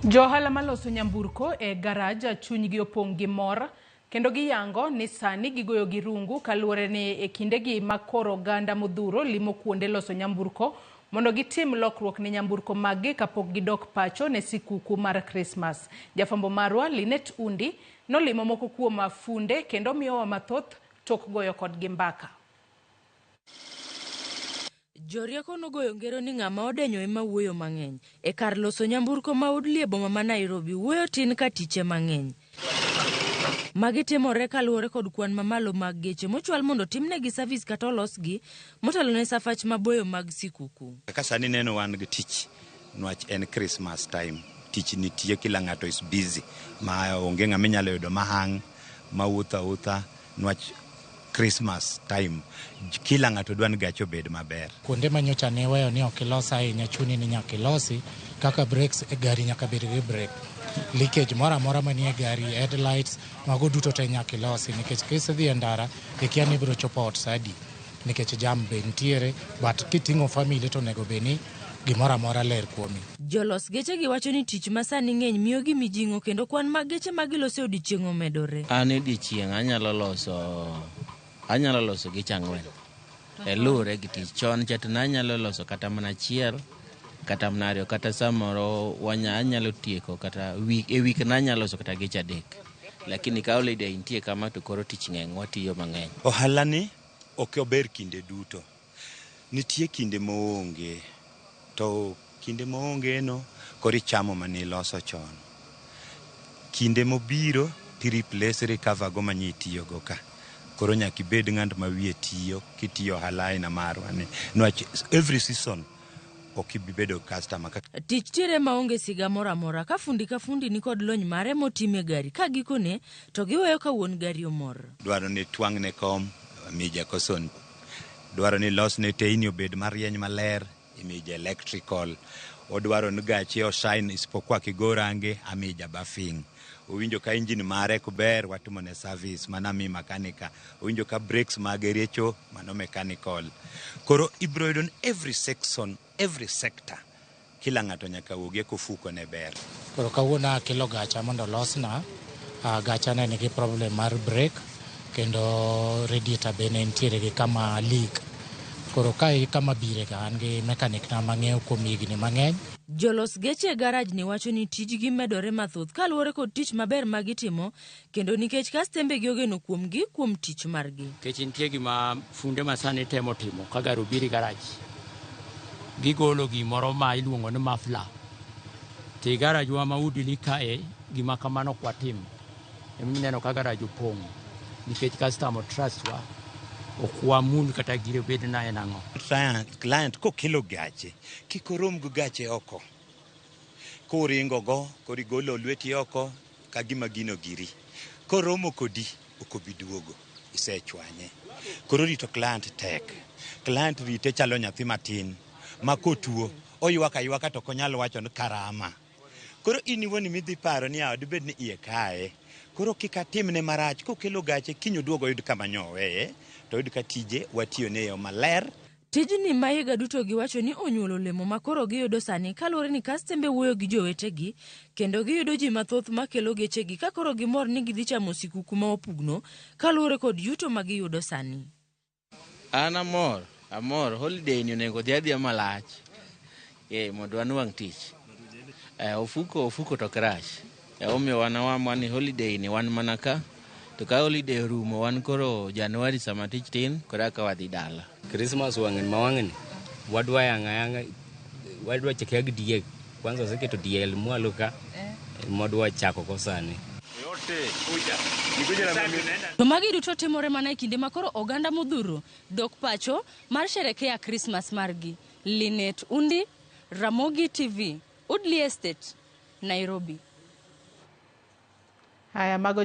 Jo ohala maloso nyamburko e garaj chunygi opong' gi mor kendo giyango ni sani gigoyo gi rungu kaluwore ni e kindegi ma koro oganda modhuro limo kuonde loso nyamburko mondo gitim lokruok ne nyamburko maggi kapok gidok pacho ne sikuku mar Krismas. Jafwambo marwa Linet Undi nolimo moko kuom funde kendo miyowa mathoth tok goyo kodgi mbaka. Jorieko nogoyo ngero ni ng'ama odenyo ema wuoyo mang'eny. E kar loso nyamburko ma Woodley e boma ma Nairobi, wuoyo tin ka tich ema ng'eny. Magi timore kaluwore kod kwan mamalo mag geche mochwal mondo timnegi servis kata olosgi motelo ne safach maboyo mag sikuku. Kaka sani neno wan gi tich nwach en Christmas time, tich nitie kila ng'ato is busy ma onge ng'ama inyalo yudo mahang' mawuotho awuotha nwach Christmas time kila ng'ato dwa ni gache obed maber. Kuonde ma nyocha ne iweyo ni ok ilos ahinya chuni ni nyaka ilosi kaka brakes e gari nyaka bed gi brake. Leakage moro amora manie gari, headlights, mago duto te nyaka ilosi nikech kisedhi e ndara ikia ni ibiro chopo ot sa adi nikech jam be nitiere but kiting'o family to onego bed ni gimoro amora ler kuomi. Jolos gechegi wacho ni tich ma sani ng'eny miyogi mijing'o kendo kwan mag geche ma giloso e odiechieng' omedore. An e odiechieng' anyalo loso anyalo loso geche ang'wen. E luwore gi tich. Chon cha to nanyalo loso kata mana achiel kata mana ariyo kata samoro wanya, anyalo tieko kata week, e week nanyalo loso kata geche adek. Lakini ka holiday nitie kama to koro tich ng'eny watiyo mang'eny. Ohala ni ok ober kinde duto. Nitie kinde moonge to kinde moonge no koro ichamo mane iloso chon. Kinde mobiro ti replace recover go manye itiyo go ka. Koro nyaka ibed ng'at ma wiye tiyo kitiyo ohala aina marwa ni. Niwach every season ok ibi bedo customer kaka Tich tiere maonge siga moro amora ka fundi ka fundi nikod lony mare motime gari ka gikone to giweyo ka wuon gari omor. Dwaro ni twang'ne kom, mija koson. Dwaro ni losne teyni obed marieny maler, imija electrical. Odwaro ni gache oshine isipokuwa kigo range, amija buffing. Owinjo ka engine mare ok ber, watimone service, mano ami makanika. Owinjo ka brakes mage richo, mano mechanical. Koro ibiro yudo ni every section, every sector, kila ng'ato nyaka wuogie kofuko ne ber. Koro kawuono akelo gacha mondo olosna. Gacha ne nigi problem mar brake kendo radiator be ne nitiere gi kama leak. Koro kae kama bire ga an gi mechanic na mang'eyo kuom higni mang'eny. Jolos geche e garaj ni wacho ni tijgi medore mathoth kaluwore kod tich maber ma gitimo kendo nikech kastembegi ogeno kuomgi kuom tich margi. Nikech nitie gima funde ma sani temo timo ka gari obiro e garaj. Gigolo gimoro ma iluongo ni muffler. To e garajwa ma Woodley kae gima kamano ok watim. Emomiyo ineno ka garaj opong' nikech customer trust wa ok wamul kata gire bed na en ang'o. Client kokelo gache, kik orom gi gache oko. Kuringo go, koro igolo lweti oko ka gima gino giri. Koromo kodi, ok obi duogo. Isechwanye. Koro rito client tek. Client rite chalo nyathi matin ma kotuo, oywak aywaka to ok onyal wacho ni karama. Koro in iwuon midhi paro ni yawa dibed ni iye kaye. Koro kik atimne marach, kokelo gache kiny oduog oyud kama nyoweye, to oyud ka tije watiyone e yo maler. Tijni ma higa duto giwacho ni onyuolo olemo ma koro giyudo sani kaluwore ni kastembe wuoyo gi jowetegi kendo giyudo ji mathoth makelo gechegi ka koro gimor ni gidhi chamo sikuku ma opugno kaluwore kod yuto ma giyudo sani. An amor, amor. Holiday ni onego odhi adhiya malach. Eh, mondo wanwang' tich. Eh, ofuko, ofuko to ok rach. Eh, omiyo wan awamwa ni holiday ni wan mana ka. To ka holiday orumo wan koro Januari sama tich tin, koro eka wadhi dala. Christmas wang'ni ma wang'ni wadwa yang'a yang'a wadwa chako gi diek kwanza waseketo diel mwalo ka mwadwa chako go sani. To magi duto timore mana e kinde ma koro oganda modhuro dok pacho mar sherekea Krismas margi. Linet Undi, Ramogi TV, Woodley Estate, Nairobi. Haya, mago.